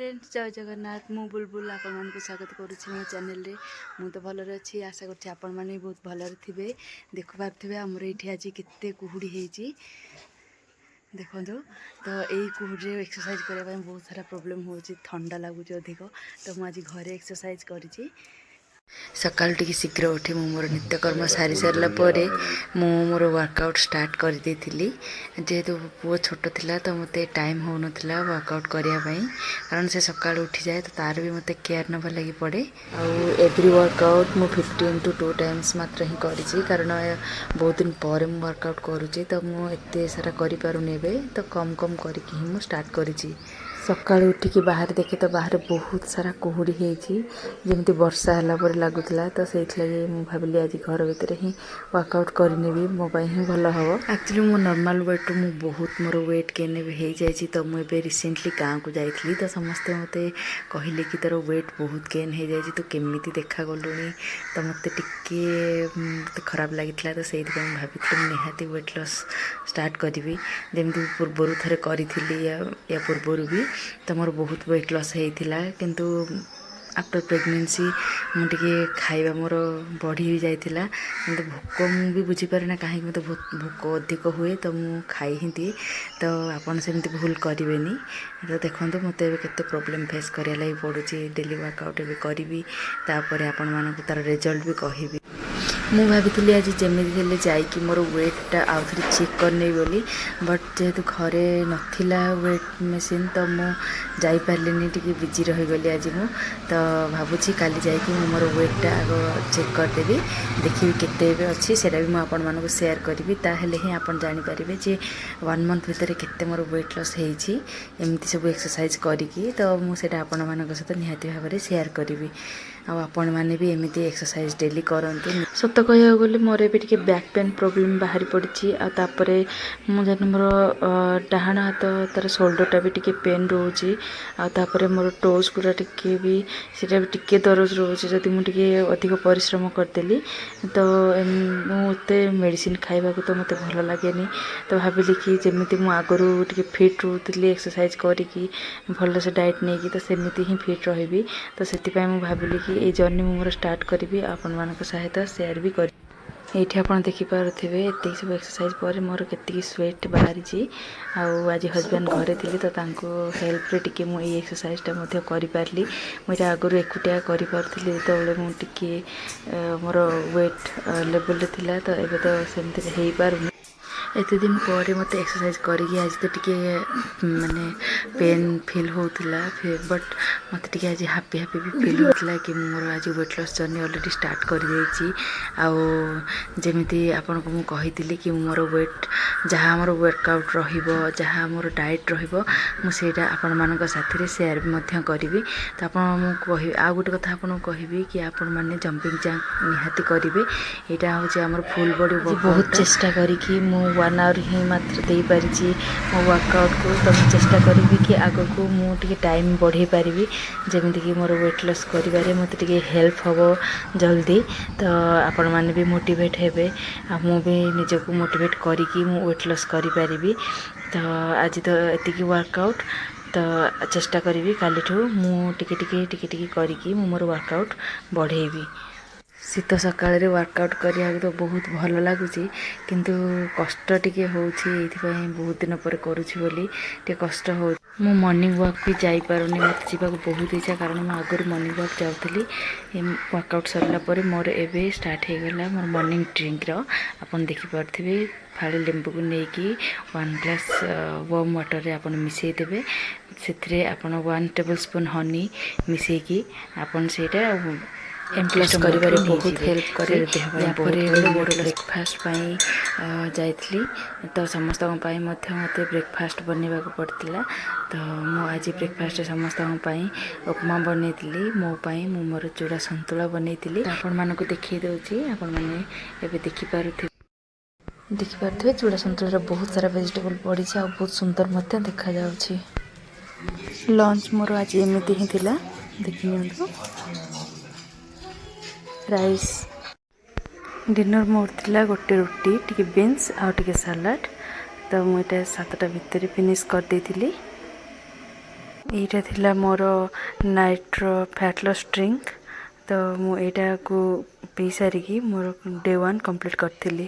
Friends, ଜୟ ଜଗନ୍ନାଥ। ମୁଁ ବୁଲବୁଲ ଆପଣମାନଙ୍କୁ ସ୍ୱାଗତ କରୁଛି ମୋ ଚ୍ୟାନେଲରେ। ମୁଁ ତ ଭଲରେ ଅଛି, ଆଶା କରୁଛି ଆପଣମାନେ ବି ବହୁତ ଭଲରେ ଥିବେ। ଦେଖିପାରୁଥିବେ, ଆମର ଏଇଠି ଆଜି କେତେ କୁହୁଡ଼ି ହେଇଛି, ଦେଖନ୍ତୁ। ତ ଏଇ କୁହୁଡ଼ିରେ ଏକ୍ସରସାଇଜ୍ କରିବା ପାଇଁ ବହୁତ ସାରା ପ୍ରୋବ୍ଲେମ୍ ହେଉଛି, ଥଣ୍ଡା ଲାଗୁଛି ଅଧିକ। ତ ମୁଁ ଆଜି ଘରେ ଏକ୍ସରସାଇଜ୍ କରିଛି। ସକାଳୁ ଟିକେ ଶୀଘ୍ର ଉଠି ମୁଁ ମୋର ନିତ୍ୟକର୍ମ ସାରି ସାରିଲା ପରେ ମୁଁ ମୋର ୱାର୍କଆଉଟ୍ ଷ୍ଟାର୍ଟ କରିଦେଇଥିଲି। ଯେହେତୁ ପୁଅ ଛୋଟ ଥିଲା, ତ ମୋତେ ଟାଇମ୍ ହେଉନଥିଲା ୱାର୍କଆଉଟ୍ କରିବା ପାଇଁ, କାରଣ ସେ ସକାଳୁ ଉଠିଯାଏ, ତ ତା'ର ବି ମୋତେ କେୟାର ନେବା ଲାଗି ପଡ଼େ। ଆଉ ଏଭ୍ରି ୱାର୍କଆଉଟ୍ ମୁଁ 15 ଟୁ 2 ଟାଇମ୍ସ ମାତ୍ର ହିଁ କରିଛି, କାରଣ ବହୁତ ଦିନ ପରେ ମୁଁ ୱାର୍କଆଉଟ୍ କରୁଛି, ତ ମୁଁ ଏତେ ସାରା କରିପାରୁନି ଏବେ। ତ କମ୍ କମ୍ କରିକି ହିଁ ମୁଁ ଷ୍ଟାର୍ଟ କରିଛି। ସକାଳୁ ଉଠିକି ବାହାରେ ଦେଖେ ତ ବାହାରେ ବହୁତ ସାରା କୁହୁଡ଼ି ହେଇଛି, ଯେମିତି ବର୍ଷା ହେଲା ପରି ଲାଗୁଥିଲା। ତ ସେଇଥିଲାଗି ମୁଁ ଭାବିଲି ଆଜି ଘର ଭିତରେ ହିଁ ୱାର୍କଆଉଟ୍ କରିନେବି, ମୋ ପାଇଁ ହିଁ ଭଲ ହେବ। ଆକ୍ଚୁଆଲି ମୋ ନର୍ମାଲ୍ ୱେଟ୍ରୁ ମୁଁ ବହୁତ ମୋର ୱେଟ୍ ଗେନ୍ ଏବେ ହେଇଯାଇଛି। ତ ମୁଁ ଏବେ ରିସେଣ୍ଟଲି ଗାଁକୁ ଯାଇଥିଲି, ତ ସମସ୍ତେ ମୋତେ କହିଲେ କି ତୋର ୱେଟ୍ ବହୁତ ଗେନ୍ ହେଇଯାଇଛି, ତୁ କେମିତି ଦେଖାଗଲୁଣି। ତ ମୋତେ ଟିକିଏ ମୋତେ ଖରାପ ଲାଗିଥିଲା। ତ ସେଇଥିପାଇଁ ମୁଁ ଭାବିଥିଲି ମୁଁ ନିହାତି ୱେଟ୍ ଲସ୍ ଷ୍ଟାର୍ଟ କରିବି, ଯେମିତି ପୂର୍ବରୁ ଥରେ କରିଥିଲି। ୟା ପୂର୍ବରୁ ବି ତ ମୋର ବହୁତ ୱେଟ୍ ଲସ୍ ହେଇଥିଲା, କିନ୍ତୁ ଆଫ୍ଟର ପ୍ରେଗନେନ୍ସି ମୁଁ ଟିକେ ଖାଇବା ମୋର ବଢ଼ି ବି ଯାଇଥିଲା। କିନ୍ତୁ ଭୋକ ମୁଁ ବି ବୁଝିପାରେ ନା କାହିଁକି ମୋତେ ଭୋକ ଅଧିକ ହୁଏ, ତ ମୁଁ ଖାଇ ହିଁ ଦିଏ। ତ ଆପଣ ସେମିତି ଭୁଲ କରିବେନି। ତ ଦେଖନ୍ତୁ, ମୋତେ ଏବେ କେତେ ପ୍ରୋବ୍ଲେମ୍ ଫେସ୍ କରିବା ଲାଗି ପଡ଼ୁଛି। ଡେଲି ୱାର୍କଆଉଟ୍ ଏବେ କରିବି, ତାପରେ ଆପଣମାନଙ୍କୁ ତା'ର ରେଜଲ୍ଟ ବି କହିବି। ମୁଁ ଭାବିଥିଲି ଆଜି ଯେମିତି ହେଲେ ଯାଇକି ମୋର ୱେଟ୍ଟା ଆଉ ଥରେ ଚେକ୍ କରିନେବି ବୋଲି, ବଟ୍ ଯେହେତୁ ଘରେ ନଥିଲା ୱେଟ୍ ମେସିନ୍, ତ ମୁଁ ଯାଇପାରିଲିନି, ଟିକେ ବିଜି ରହିଗଲି ଆଜି ମୁଁ। ତ ଭାବୁଛି କାଲି ଯାଇକି ମୁଁ ମୋର ୱେଟ୍ଟା ଆଗ ଚେକ୍ କରିଦେବି, ଦେଖିବି କେତେ ଏବେ ଅଛି। ସେଇଟା ବି ମୁଁ ଆପଣମାନଙ୍କୁ ସେୟାର କରିବି। ତାହେଲେ ହିଁ ଆପଣ ଜାଣିପାରିବେ ଯେ ୱାନ୍ ମନ୍ଥ ଭିତରେ କେତେ ମୋର ୱେଟ୍ ଲସ୍ ହେଇଛି ଏମିତି ସବୁ ଏକ୍ସରସାଇଜ୍ କରିକି। ତ ମୁଁ ସେଇଟା ଆପଣମାନଙ୍କ ସହିତ ନିହାତି ଭାବରେ ସେୟାର କରିବି। ଆଉ ଆପଣମାନେ ବି ଏମିତି ଏକ୍ସରସାଇଜ୍ ଡେଲି କରନ୍ତୁ। ସତ କହିବାକୁ ଗଲେ ମୋର ଏବେ ଟିକେ ବ୍ୟାକ୍ ପେନ୍ ପ୍ରୋବ୍ଲେମ୍ ବାହାରି ପଡ଼ିଛି। ଆଉ ତାପରେ ମୁଁ ଜାଣି ମୋର ଡାହାଣ ହାତ ତା'ର ସୋଲ୍ଡରଟା ବି ଟିକେ ପେନ୍ ରହୁଛି। ଆଉ ତାପରେ ମୋର ଟୋଜ୍ ଗୁଡ଼ା ଟିକେ ବି, ସେଇଟା ବି ଟିକେ ଦରଜ ରହୁଛି ଯଦି ମୁଁ ଟିକେ ଅଧିକ ପରିଶ୍ରମ କରିଦେଲି। ତ ମୁଁ ଏତେ ମେଡ଼ିସିନ ଖାଇବାକୁ ତ ମୋତେ ଭଲ ଲାଗେନି। ତ ଭାବିଲି କି ଯେମିତି ମୁଁ ଆଗରୁ ଟିକେ ଫିଟ୍ ରହୁଥିଲି ଏକ୍ସରସାଇଜ୍ କରିକି, ଭଲସେ ଡାଏଟ୍ ନେଇକି, ତ ସେମିତି ହିଁ ଫିଟ୍ ରହିବି। ତ ସେଥିପାଇଁ ମୁଁ ଭାବିଲି କି ଏଇ ଜର୍ଣ୍ଣି ମୁଁ ମୋର ଷ୍ଟାର୍ଟ କରିବି, ଆପଣମାନଙ୍କ ସହିତ ସେୟାର ବି କରିବି। ଏଇଠି ଆପଣ ଦେଖିପାରୁଥିବେ, ଏତିକି ସବୁ ଏକ୍ସରସାଇଜ୍ ପରେ ମୋର କେତିକି ସ୍ୱେଟ୍ ବାହାରିଛି। ଆଉ ଆଜି ହଜବେଣ୍ଡ ଘରେ ଥିଲେ, ତ ତାଙ୍କୁ ହେଲ୍ପରେ ଟିକେ ମୁଁ ଏଇ ଏକ୍ସରସାଇଜ୍ଟା ମଧ୍ୟ କରିପାରିଲି। ମୁଁ ଏଇଟା ଆଗରୁ ଏକୁଟିଆ କରିପାରୁଥିଲି, ଯେତେବେଳେ ମୁଁ ଟିକେ ମୋର ୱେଟ୍ ଲେବୁଲ୍ରେ ଥିଲା। ତ ଏବେ ତ ସେମିତିରେ ହେଇପାରୁନି। ଏତେ ଦିନ ପରେ ମୋତେ ଏକ୍ସରସାଇଜ୍ କରିକି ଆଜି ତ ଟିକେ ମାନେ ପେନ୍ ଫିଲ୍ ହେଉଥିଲା, ବଟ୍ ମୋତେ ଟିକେ ଆଜି ହାପି ହାପି ବି ଫିଲ୍ ହେଉଥିଲା କି ମୁଁ ମୋର ଆଜି weight loss journey already start କରିଦେଇଛି। ଆଉ ଯେମିତି ଆପଣଙ୍କୁ ମୁଁ କହିଥିଲି କି ମୁଁ ମୋର ୱେଟ୍, ଯାହା ଆମର ୱାର୍କଆଉଟ୍ ରହିବ, ଯାହା ମୋର ଡାଏଟ୍ ରହିବ, ମୁଁ ସେଇଟା ଆପଣମାନଙ୍କ ସାଥିରେ ସେୟାର ବି ମଧ୍ୟ କରିବି। ତ ଆପଣ ମୁଁ କହିବି, ଆଉ ଗୋଟେ କଥା ଆପଣଙ୍କୁ କହିବି କି ଆପଣମାନେ ଜମ୍ପିଂ ଜ୍ୟାକ୍ ନିହାତି କରିବେ। ଏଇଟା ହେଉଛି ଆମର ଫୁଲ୍ ବଡ଼ି। ବହୁତ ଚେଷ୍ଟା କରିକି ମୁଁ ୱାନ୍ ଆୱାର ହିଁ ମାତ୍ର ଦେଇପାରିଛି ମୋ ୱାର୍କଆଉଟ୍କୁ। ତ ମୁଁ ଚେଷ୍ଟା କରିବି କି ଆଗକୁ ମୁଁ ଟିକେ ଟାଇମ୍ ବଢ଼େଇ ପାରିବି, ଯେମିତିକି ମୋର ୱେଟ୍ ଲସ୍ କରିବାରେ ମୋତେ ଟିକେ ହେଲ୍ପ ହେବ ଜଲ୍ଦି। ତ ଆପଣମାନେ ବି ମୋଟିଭେଟ୍ ହେବେ ଆଉ ମୁଁ ବି ନିଜକୁ ମୋଟିଭେଟ୍ କରିକି ମୁଁ ୱେଟ୍ ଲସ୍ କରିପାରିବି। ତ ଆଜି ତ ଏତିକି ୱାର୍କଆଉଟ୍। ତ ଚେଷ୍ଟା କରିବି କାଲିଠୁ ମୁଁ ଟିକେ ଟିକେ ଟିକେ ଟିକେ କରିକି ମୁଁ ମୋର ୱାର୍କଆଉଟ୍ ବଢ଼େଇବି। ଶୀତ ସକାଳରେ ୱାର୍କଆଉଟ୍ କରିବାକୁ ତ ବହୁତ ଭଲ ଲାଗୁଛି, କିନ୍ତୁ କଷ୍ଟ ଟିକେ ହେଉଛି। ଏଇଥିପାଇଁ ବହୁତ ଦିନ ପରେ କରୁଛି ବୋଲି ଟିକେ କଷ୍ଟ ହେଉଛି। ମୁଁ ମର୍ଣ୍ଣିଂ ୱାକ୍ ବି ଯାଇପାରୁନି, ମୋତେ ଯିବାକୁ ବହୁତ ଇଚ୍ଛା, କାରଣ ମୁଁ ଆଗରୁ ମର୍ଣ୍ଣିଂ ୱାକ୍ ଯାଉଥିଲି। ୱାର୍କଆଉଟ୍ ସରିଲା ପରେ ମୋର ଏବେ ଷ୍ଟାର୍ଟ ହେଇଗଲା ମୋର ମର୍ଣ୍ଣିଂ ଡ୍ରିଙ୍କର। ଆପଣ ଦେଖିପାରୁଥିବେ, ଫାଳେ ଲେମ୍ବୁକୁ ନେଇକି ୱାନ୍ ଗ୍ଲାସ୍ ୱାର୍ମ ୱାଟର୍ରେ ଆପଣ ମିଶାଇ ଦେବେ। ସେଥିରେ ଆପଣ 1 ଟେବଲ୍ ସ୍ପୁନ୍ ହନି ମିଶାଇକି ଆପଣ ସେଇଟା ଲସ୍ କରିବାରେ ବହୁତ ହେଲ୍ପ କରେ। ଦେହ ପାଇଁ ୟାପରେ ବହୁତ ମୁଁ ମୋର ବ୍ରେକଫାଷ୍ଟ ପାଇଁ ଯାଇଥିଲି, ତ ସମସ୍ତଙ୍କ ପାଇଁ ମଧ୍ୟ ମୋତେ ବ୍ରେକଫାଷ୍ଟ ବନେଇବାକୁ ପଡ଼ିଥିଲା। ତ ମୁଁ ଆଜି ବ୍ରେକଫାଷ୍ଟରେ ସମସ୍ତଙ୍କ ପାଇଁ ଉପମା ବନେଇଥିଲି। ମୋ ପାଇଁ ମୁଁ ମୋର ଚୂଡ଼ା ସନ୍ତୁଳା ବନେଇଥିଲି। ତ ଆପଣମାନଙ୍କୁ ଦେଖେଇ ଦେଉଛି, ଆପଣମାନେ ଏବେ ଦେଖିପାରୁଥିବେ। ଦେଖିପାରୁଥିବେ, ଚୂଡ଼ା ସନ୍ତୁଳାରେ ବହୁତ ସାରା ଭେଜିଟେବୁଲ୍ ପଡ଼ିଛି ଆଉ ବହୁତ ସୁନ୍ଦର ମଧ୍ୟ ଦେଖାଯାଉଛି। ଲଞ୍ଚ ମୋର ଆଜି ଏମିତି ହିଁ ଥିଲା, ଦେଖିନିଅନ୍ତୁ, ରାଇସ୍। ଡିନର୍ ମୋର ଥିଲା ଗୋଟେ ରୁଟି, ଟିକେ ବିନ୍ସ ଆଉ ଟିକେ ସାଲାଡ଼। ତ ମୁଁ ଏଇଟା 7ଟା ଭିତରେ ଫିନିଶ୍ କରିଦେଇଥିଲି। ଏଇଟା ଥିଲା ମୋର ନାଇଟ୍ର ଫ୍ୟାଟ୍ ଲସ୍ ଡ୍ରିଙ୍କ। ତ ମୁଁ ଏଇଟାକୁ ପିଇ ସାରିକି ମୋର ଡେ ୱାନ୍ କମ୍ପ୍ଲିଟ୍ କରିଥିଲି।